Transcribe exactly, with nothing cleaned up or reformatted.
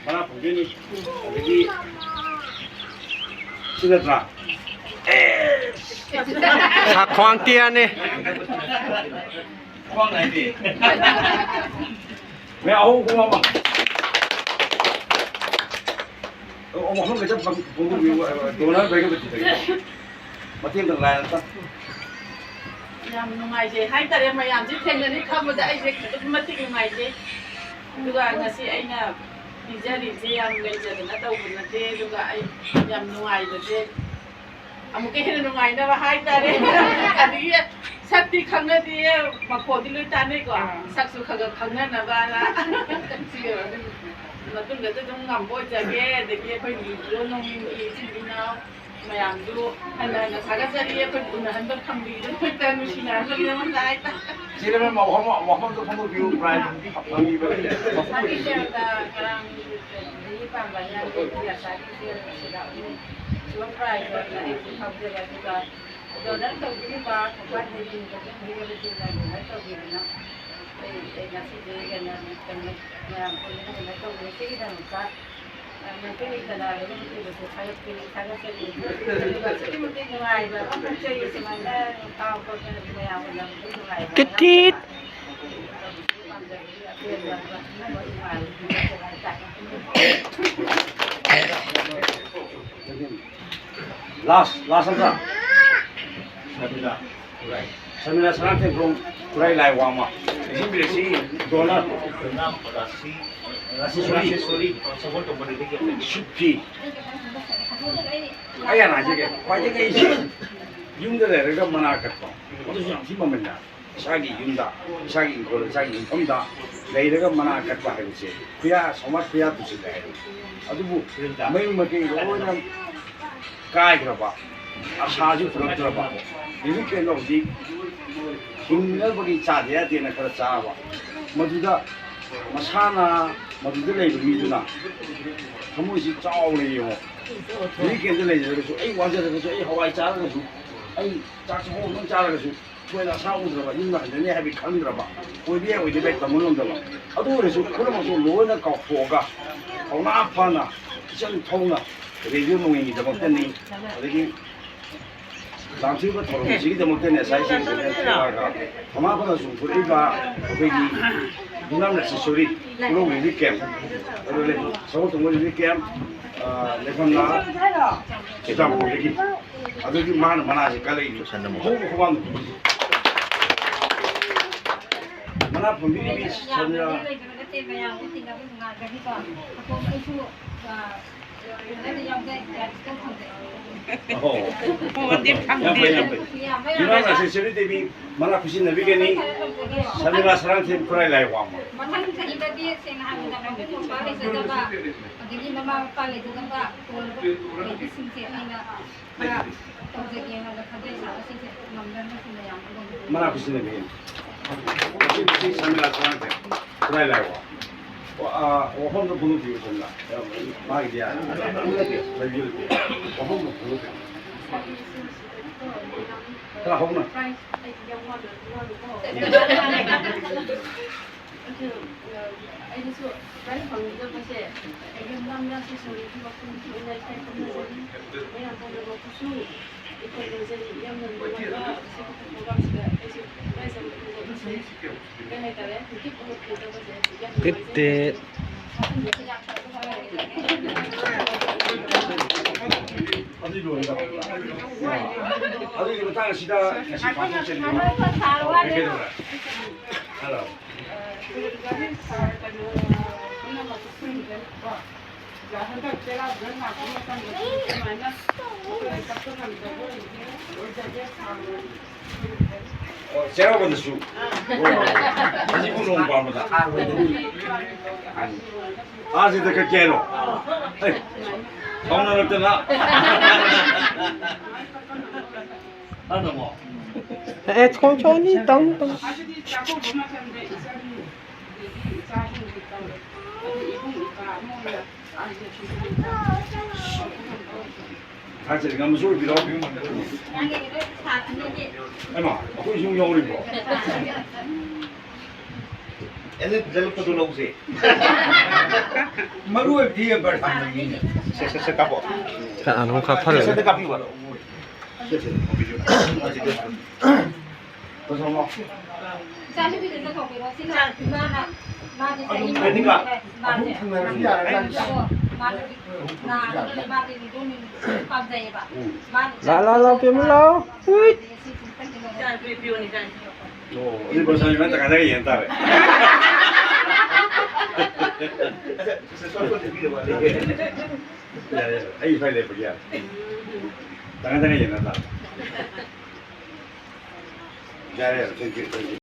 ꯃꯅꯥ ꯐꯪꯗꯣꯏꯅꯤ꯫ ꯑꯗꯒꯤ ꯁꯤ ꯅꯠꯇ꯭ꯔꯥ? ꯁꯥꯈ꯭ꯋꯥꯡ ꯇꯤꯌꯥꯅꯤ꯫ ꯈ꯭ꯋꯥꯡ ꯍꯥꯏꯗꯤ꯫ ꯃꯌꯥꯝ ꯑꯍꯨꯝ ꯈꯣꯡ ꯑꯃ꯫ ꯑꯣ, ꯃꯐꯝ ꯈꯛꯇ ꯐꯪ-, ꯐꯣꯡꯗꯣꯛꯄꯤꯌꯨ, ꯗꯣꯅꯔ ꯕꯦꯒ ꯑꯃ ꯊꯤꯟꯖꯒꯦ꯫ ꯃꯇꯦꯡ ꯈꯔ ꯂꯥꯏꯔ ꯑꯝꯇ꯫ ꯌꯥꯝ ꯅꯨꯡꯉꯥꯏꯖꯩ ꯍꯥꯏꯇꯥꯔꯦ, ꯃꯌꯥꯝꯁꯦ ꯊꯦꯡꯅꯅꯤ ꯈꯪꯕꯗ ꯑꯩꯁꯦ ꯑꯗꯨꯛꯀꯤ ꯃꯇꯤꯛ ꯅꯨꯡꯉꯥꯏꯖꯩ꯫ ꯑꯗꯨꯒ ꯉꯁꯤ ꯑꯩꯅ ꯄꯤꯖꯔꯤꯁꯦ ꯌꯥꯝ ꯂꯩꯖꯗꯅ ꯇꯧꯕ ꯅꯠꯇꯦ, ꯑꯗꯨꯒ ꯑꯩ ꯌꯥꯝ ꯅꯨꯡꯉꯥꯏꯕꯁꯦ ꯑꯃꯨꯛꯀ ꯍꯦꯟꯅ ꯅꯨꯡꯉꯥꯏꯅꯕ ꯍꯥꯏꯇꯥꯔꯦ꯫ ꯑꯗꯒꯤ ꯁꯛꯇꯤ ꯈꯪꯅꯗꯦ, ꯃꯈꯣꯟꯗꯤ ꯂꯣꯏ ꯇꯥꯟꯅꯩꯀꯣ, ꯑꯥ꯫ ꯁꯛꯁꯨ ꯈꯔ ꯈꯔ ꯈꯪꯅꯅꯕꯅ꯫ ꯁꯤ ꯃꯇꯨꯡꯗꯁꯨ ꯑꯗꯨꯝ ꯉꯝꯕ ꯑꯣꯏꯖꯒꯦ꯫ ꯑꯗꯒꯤ ꯑꯩꯈꯣꯏ ꯅꯨꯃꯤꯠꯇꯣ ꯅꯣꯡꯃꯒꯤ ꯏꯆꯤꯟ ꯏꯅꯥꯎ ꯃꯌꯥꯝꯗꯨ ꯍꯟꯅ ꯍꯟꯅ ꯊꯥꯒꯠꯆꯔꯤ꯫ ꯑꯩꯈꯣꯏ ꯎꯅꯍꯟꯕ ꯐꯪꯕꯤꯗꯅ ꯅꯨꯡꯁꯤꯅꯕꯒꯤꯗꯃꯛꯇ ꯍꯥꯏꯇꯥꯔꯦ꯫ ꯁꯤꯗ ꯃꯦꯝ, ꯋꯥꯐꯝ, ꯋꯥꯐꯝꯗꯣ ꯐꯣꯡꯗꯣꯛꯄꯤꯌꯨ, ꯄ꯭ꯔꯥꯏꯖ ꯐꯪꯕꯤꯕꯒꯤ ꯃꯄꯨ ꯑꯣꯏꯕꯤꯕꯒꯤ꯫ ꯁꯥꯕꯤꯁꯦꯜꯗ ꯉꯔꯥꯡ ꯂꯤꯂꯤ ꯄꯥꯝꯕ ꯑꯉꯥꯡꯒꯤ ꯑꯁꯥꯒꯤ ꯁꯦꯜ ꯑꯁꯤꯗ ꯑꯗꯨꯝ ꯁꯤꯌꯣꯔ ꯄ꯭ꯔꯥꯏꯖ ꯑꯣꯏꯅ ꯑꯩꯁꯨ ꯐꯥꯎꯖꯔꯦ꯫ ꯑꯗꯨꯒ ꯗꯣꯅꯔ ꯇꯧꯕꯤꯔꯤꯕ ꯀꯣꯡꯄꯥꯟ ꯗꯦꯕꯤ ꯃꯇꯨꯡ ꯍꯤꯔꯕꯁꯤꯡꯅ ꯗꯣꯅꯔ ꯇꯧꯕꯤꯗꯨꯅ ꯑꯩ, ꯑꯩ ꯉꯁꯤꯁꯦ ꯀꯩꯅꯣ, ꯀꯩꯅꯣ, ꯃꯌꯥꯝ ꯄꯨꯟꯅ ꯀꯩꯅꯣ ꯇꯧꯕꯤꯔꯦ꯫ ꯁꯤꯒꯤꯗꯃꯛꯇ ꯃꯩꯇꯩ ꯀꯂꯥ ꯂꯩꯕ ꯃꯈꯩꯗꯁꯨ ꯊꯥꯒꯠꯄꯤꯔꯤ, ꯊꯥꯒꯠꯆꯔꯤ꯫ ꯑꯗꯨꯒ ꯑꯁꯨꯛꯀꯤ ꯃꯇꯤꯛ ꯅꯨꯡꯉꯥꯏꯕ ꯑꯃ ꯐꯥꯎꯖꯩ, ꯁꯨꯃꯥꯏꯅ ꯇꯥꯕ ꯈꯣꯠꯄꯗ ꯃꯌꯥꯝ ꯎꯅꯕꯗ ꯅꯨꯡꯉꯥꯏꯕ ꯇꯤꯠ ꯇꯤꯠ꯫ ꯍꯔꯥꯎꯖꯕ꯫ ꯄꯥꯝꯖꯕꯒꯤ ꯑꯄꯦꯟꯕ ꯑꯃ ꯅꯨꯡꯉꯥꯏꯕ ꯍꯥꯏꯇꯥꯔꯦ꯫ ꯂꯥꯁ, ꯂꯥꯁ ꯑꯝꯇ꯫ ꯁꯔꯃꯤꯂꯥ ꯈꯨꯔꯥꯏ꯫ ꯁꯔꯃꯤꯂꯥ ꯁꯅꯥꯊꯦꯝꯕ꯭ꯔꯣꯝ ꯈꯨꯔꯥꯏ ꯂꯥꯏ ꯋꯥꯡꯃ꯫ ꯄꯤꯁꯤꯟꯕꯤꯔꯁꯤ ꯗꯣꯅꯔ꯫ ꯔꯥꯁꯦꯁꯣꯔꯤ꯫ ꯁꯨꯞꯄꯤ꯫ ꯑꯩ ꯍꯥꯟꯅ ꯍꯥꯏꯖꯒꯦ, ꯈ꯭ꯋꯥꯏꯗꯒꯤ ꯑꯩ ꯌꯨꯝꯗ ꯂꯩꯔꯒ ꯃꯅꯥ ꯀꯠꯄ, ꯑꯗꯨꯁꯨ ꯌꯥꯝ ꯊꯤ ꯃꯃꯜ ꯌꯥꯝꯃꯤ꯫ ꯏꯁꯥꯒꯤ ꯌꯨꯝꯗ, ꯏꯁꯥꯒꯤ ꯏꯪꯈꯣꯜ, ꯏꯁꯥꯒꯤ ꯌꯨꯝꯐꯝꯗ ꯂꯩꯔꯒ ꯃꯅꯥ ꯀꯠꯄ ꯍꯥꯏꯕꯁꯦ ꯈꯨꯌꯥ, ꯁꯃꯥꯖ ꯈꯨꯌꯥ ꯇꯨꯁꯤꯜꯂꯦ ꯍꯥꯏꯕ꯫ ꯑꯗꯨꯕꯨ ꯃꯌꯨꯝ ꯃꯀꯩ ꯂꯣꯏꯅ ꯀꯥꯏꯈ꯭ꯔꯕ, ꯑꯁꯥꯁꯨ ꯄꯨꯔꯛꯇ꯭ꯔꯕ, ꯔꯤꯂꯤꯐ ꯀꯦꯝꯗ ꯍꯧꯖꯤꯛ ꯍꯤꯡꯅꯕꯒꯤ ꯆꯥꯗ ꯌꯥꯗꯦꯅ ꯈꯔ ꯆꯥꯕ, ꯃꯗꯨꯗ ꯃꯁꯥꯅ, ꯃꯗꯨꯗ ꯂꯩꯕ ꯃꯤꯗꯨꯅ ꯊꯃꯣꯏꯁꯤ ꯆꯥꯎꯅ ꯌꯦꯡꯉꯣ꯫ ꯔꯤꯂꯤꯐ ꯀꯦꯝꯗ ꯂꯩꯖꯔꯒꯁꯨ, ꯑꯩ ꯋꯥꯖꯔꯒꯁꯨ, ꯑꯩ ꯍꯋꯥꯏ ꯆꯥꯔꯒꯁꯨ, ꯑꯩ ꯆꯥꯛ ꯆꯥꯛꯈꯣꯝ ꯑꯃꯇꯪ ꯆꯥꯔꯒꯁꯨ, ꯑꯩꯈꯣꯏꯅ ꯑꯁꯥ ꯎꯗ꯭ꯔꯕ, ꯌꯨꯝꯗ ꯍꯟꯖꯅꯤ ꯍꯥꯏꯕꯒꯤ ꯈꯪꯗ꯭ꯔꯕ, ꯑꯣꯏꯕ ꯌꯥꯏ ꯑꯣꯏꯗꯕ ꯌꯥꯏ ꯇꯝꯕ ꯉꯝꯗꯕ꯫ ꯑꯗꯨ ꯑꯣꯏꯔꯁꯨ ꯄꯨꯝꯅꯃꯛꯇꯨ ꯂꯣꯏꯅ ꯀꯥꯎꯊꯣꯛꯑꯒ, ꯊꯧꯅꯥ ꯐꯅ, ꯏꯆꯝ ꯊꯧꯅ ꯔꯦꯗꯤꯑꯣ ꯅꯣꯡꯉꯤꯒꯤꯗꯃꯛꯇꯅꯤ, ꯑꯗꯒꯤ ꯂꯥꯟꯊꯣꯛꯏꯕ ꯊꯧꯔꯝꯁꯤꯒꯤꯗꯃꯛꯇꯅꯤ ꯉꯁꯥꯏ ꯁꯤꯡꯁꯤꯅ ꯊꯣꯛꯂꯛꯑꯒ ꯊꯧꯅꯥ ꯐꯅ ꯆꯣꯡꯊꯣꯔꯛꯏꯕ ꯑꯩꯈꯣꯏꯒꯤ ꯌꯨꯝꯅꯥꯝ ꯅꯦꯁꯦꯁꯔꯤ ꯈꯨꯂꯧ ꯔꯤꯂꯤꯐ ꯀꯦꯝꯞ, ꯑꯗꯨꯒ ꯁꯒꯣꯜ ꯇꯣꯡꯕ ꯔꯤꯂꯤꯐ ꯀꯦꯝꯞ, ꯑ, ꯂꯩꯐꯝꯅ ꯆꯨꯔꯆꯥꯟꯄꯨꯔꯗꯒꯤ꯫ ꯑꯗꯨꯒꯤ ꯃꯥꯅ ꯃꯅꯥꯁꯦ ꯀꯜꯂꯛꯏꯅꯤ꯫ ꯍꯧꯕ ꯈꯨꯕꯥꯡꯗꯣ꯫ ꯃꯅꯥ ꯐꯝꯕꯤꯔꯤꯕꯤ ꯁꯟꯅ꯫ ꯑꯍꯣ꯫ ꯃꯉꯣꯟꯗꯤ ꯌꯥꯝ ꯐꯪꯗꯦ꯫ ꯐꯩ, ꯌꯥꯝ ꯐꯩ꯫ ꯌꯨꯝꯅꯥꯝ ꯅꯦꯁꯦꯁꯔꯤ ꯗꯦꯕꯤ ꯃꯅꯥ ꯈꯨꯠꯁꯤꯟꯅꯕꯤꯒꯅꯤ꯫ ꯁꯔꯃꯤꯂꯥ ꯁꯔꯥꯡꯊꯦꯝ ꯈꯨꯔꯥꯏ ꯂꯥꯏ ꯋꯥꯡꯃ꯫ ꯃꯊꯪ ꯆꯍꯤꯗꯗꯤ ꯁꯦꯡꯅ ꯍꯥꯏꯔꯕꯗ ꯃꯕꯨꯡ ꯃꯧꯄ꯭ꯋꯥ ꯂꯩꯖꯗꯕ, ꯑꯗꯒꯤ ꯃꯃꯥ ꯃꯄꯥ ꯂꯩꯖꯗꯕ, ꯇꯣꯜꯂꯕ ꯂꯩꯕꯁꯤꯡꯁꯦ ꯑꯩꯅ ꯈꯔ ꯇꯧꯖꯒꯦ ꯍꯥꯏꯅ ꯈꯟꯖꯩ꯫ ꯁꯥꯕꯁꯤꯡꯁꯦ ꯉꯝꯅꯕꯁꯨ ꯃꯌꯥꯝ ꯑꯗꯨꯝ ꯃꯅꯥ ꯈꯨꯠꯁꯤꯟꯅꯕꯤꯒꯅꯤ꯫ ꯁꯤ, ꯁꯤ ꯁꯔꯃꯤꯂꯥ ꯁꯔꯥꯡꯊꯦꯝ ꯈꯨꯔꯥꯏ ꯂꯥꯏ ꯋꯥꯡꯃ꯫ ꯋꯥ-, ꯑ, ꯋꯥꯐꯝꯗꯣ ꯐꯣꯡꯗꯣꯛꯄꯤꯌꯨ ꯁꯣꯝꯗ꯫ ꯃꯥꯒꯤꯗꯤ ꯌꯥꯔꯦ꯫ ꯂꯩꯕꯤꯌꯨ꯫ ꯋꯥꯐꯝꯗꯣ ꯐꯣꯡꯗꯣꯛꯄꯤꯌꯨ꯫ ꯈꯔ ꯍꯧꯅ꯫ ꯑꯗꯨ, ꯑ, ꯑꯩꯅꯁꯨ ꯄ꯭ꯔꯥꯏꯖ ꯐꯪꯒꯗꯕꯁꯦ ꯑꯩꯒꯤ ꯃꯔꯝꯗ ꯁꯤ ꯁꯣꯔꯤꯒꯤ ꯋꯥꯈꯜꯒꯤ ꯑꯣꯏꯅ ꯏꯀꯥꯏ ꯈꯨꯝꯅꯖꯔꯤ꯫ ꯃꯌꯥꯝ ꯄꯨꯝꯅꯃꯛꯄꯨꯁꯨ ꯏꯀꯥꯏ ꯈꯨꯝꯅꯖꯔꯤ꯫ ꯌꯥꯝꯅ ꯅꯨꯡꯉꯥꯏꯕ ꯑꯁꯤꯒꯨꯝꯕ ꯄ꯭ꯔꯣꯒ꯭ꯔꯥꯝꯁꯤꯗ ꯑꯩꯁꯨ ꯄ꯭ꯔꯥꯏꯖ ꯑꯃ ꯐꯪꯖꯕꯁꯦ ꯀꯩ ꯍꯥꯏꯇꯥꯔꯦ, ꯒꯤꯐ ꯑꯃ ꯐꯪꯖꯕꯁꯦ ꯌꯥꯝ ꯅꯨꯡꯉꯥꯏꯖꯩ꯫ ꯐꯤꯐꯇꯤ꯫ ꯑꯗꯨꯒꯤ ꯃꯇꯥꯡ ꯑꯁꯤꯗ ꯉꯁꯤ ꯄꯥꯡꯊꯣꯛꯆꯔꯤꯕ ꯀꯩꯗꯧꯔꯦ? ꯍꯜꯂꯣ꯫ ꯍꯟꯗꯛ ꯆꯩꯔꯥꯎꯕꯗ ꯂꯥꯛꯄ ꯃꯇꯝꯗ ꯁꯨꯃꯥꯏꯅ ꯑꯩꯈꯣꯏ ꯆꯠꯄ ꯉꯝꯗꯕ ꯑꯣꯏꯔꯗꯤ ꯑꯣꯏꯖꯒꯦ ꯁꯥꯔ꯫ ꯑꯣ, ꯆꯩꯔꯥꯎꯕꯗꯁꯨ꯫ ꯑꯣ, ꯍꯧꯖꯤꯛꯄꯨ ꯅꯣꯡ ꯄꯥꯟꯕꯗ꯫ ꯑꯥ, ꯁꯤꯗ ꯀꯛꯀꯦ ꯍꯥꯏꯔꯣ? ꯑꯦ, ꯁꯥꯎꯅꯔꯛꯇꯅ꯫ ꯇꯥꯗ꯭ꯔꯕꯣ? ꯑꯦ, ꯆꯣꯡ ꯆꯣꯡꯅꯤ, ꯇꯧ ꯇꯧ꯫ ꯑꯗꯨꯗꯤ ꯆꯥꯛꯀꯧꯕ ꯃꯇꯝꯗ ꯏꯆꯟ, ꯑꯗꯒꯤ ꯏꯆꯥꯁꯤꯡꯒꯤ ꯇꯧꯔꯦ꯫ ꯑꯗꯨ ꯏꯕꯨꯡ ꯏꯄ꯭ꯋꯥ ꯑꯃ ꯑꯣꯏꯅ ꯑꯥ, ꯁꯤꯗ ꯁꯨꯝ ꯇꯧꯕ ꯉꯝꯕ ꯑꯣꯏꯗꯦ꯫ ꯊꯥꯖꯔꯤ ꯉꯝꯃꯁꯨ ꯑꯣꯏꯕꯤꯔꯣ꯫ ꯅꯪꯒꯤ ꯂꯣꯏ ꯁꯥꯠꯇꯅꯤꯅꯦ꯫ ꯍꯩꯃꯥ, ꯑꯩꯈꯣꯏꯁꯨ ꯌꯥꯎꯔꯤꯕꯣ? ꯑꯦ, ꯐꯖꯅ ꯐꯣꯇꯣ ꯂꯧꯁꯦ꯫ ꯃꯔꯨ ꯑꯣꯏꯕꯗꯤ ꯌꯥꯝ ꯄꯥꯝꯃꯤꯅꯦ꯫ ꯁꯦ, ꯁꯦ, ꯁꯦ, ꯀꯥꯞꯄꯣ꯫ ꯀꯅꯥꯅꯣꯝ ꯀꯥꯞꯊꯔꯦ꯫ ꯁꯦ, ꯁꯦ, ꯀꯥꯞꯄꯤꯌꯨ꯫ ꯁꯦ, ꯁꯦ, ꯁꯦ꯫ ꯏꯆꯥꯅꯨꯄꯤꯗ ꯆꯠꯊꯣꯛꯄꯤꯔꯣ꯫ ꯁꯤꯅ ꯏꯃꯥꯅ, ꯃꯥꯗꯤ ꯆꯍꯤ ꯃꯔꯤ ꯁꯨꯔꯦ꯫ ꯃꯥꯁꯦ꯫ ꯑꯗꯣ ꯃꯥꯗꯤ ꯅꯥꯕꯅꯤꯅ ꯃꯥꯗꯤ ꯅꯤꯗꯣꯝ ꯅꯤꯗꯣꯝ ꯄꯥꯝꯖꯩꯌꯦꯕ꯫ ꯃꯥꯅ ꯂꯥ, ꯂꯥ, ꯂꯥ, ꯄꯦꯝꯃ ꯂꯥꯎ꯫ ꯍꯨꯏꯠ꯫ ꯁꯤ ꯈꯤꯇꯪ ꯀꯩꯅꯣ ꯇꯧꯔꯦ꯫ ꯑꯣ, ꯑꯗꯨꯗꯤ ꯕ꯭ꯔꯣꯁꯥ ꯏꯃꯥ ꯇꯪꯈꯥꯏ ꯇꯪꯈꯥꯏ ꯌꯦꯟ ꯇꯥꯔꯦ꯫ ꯌꯥꯔꯦ, ꯌꯥꯔꯦ, ꯑꯩ ꯁ꯭ꯋꯥꯏ ꯂꯦꯞꯄꯒꯦ, ꯌꯥꯔꯦ꯫ ꯇꯪꯈꯥꯏ ꯇꯪꯈꯥꯏ ꯌꯦꯟ ꯇꯥꯔꯦ꯫ ꯌꯥꯔꯦ, ꯌꯥꯔꯦ, thank you, thank you꯫